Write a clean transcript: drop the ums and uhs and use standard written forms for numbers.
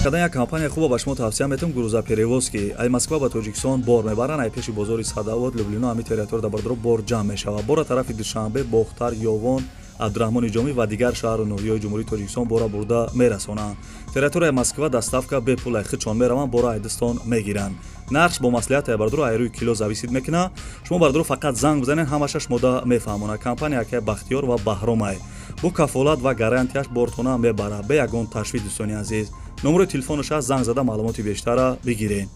Кардан як компания хуба ба шумо тавсия метавам, грузоперевозки. Ай Москва ба Тоҷикистон бор мебаранд, ай пеши бозори Садовод, Люблино, ҳами территория бардоро бор ҷамъ мешавад. Бора тарафи Душанбе, Бохтар, Ёвон, Абдураҳмони Ҷомӣ ва дигар шаҳру ноҳияҳои Ҷумҳурии Тоҷикистон бора бурда мерасонанд. Территорияи Москва доставка бепул, ай худшон мераванд, бора айдистон мегиранд. Нархш бо маслиҳат, ай бардоро, ай рӯи кило зависит мекунад. Шумо, бардоро, фақат занг бизанед, ҳамаша шумода мефаҳмонад. Компания акай Бахтиёр ва Баҳромай, бо кафолат ва гарантияш бортона мебарад бе ягон ташвиш. Дӯстони азиз, номерои телефонаш аст, занг зада маълумоти бештара бигиред.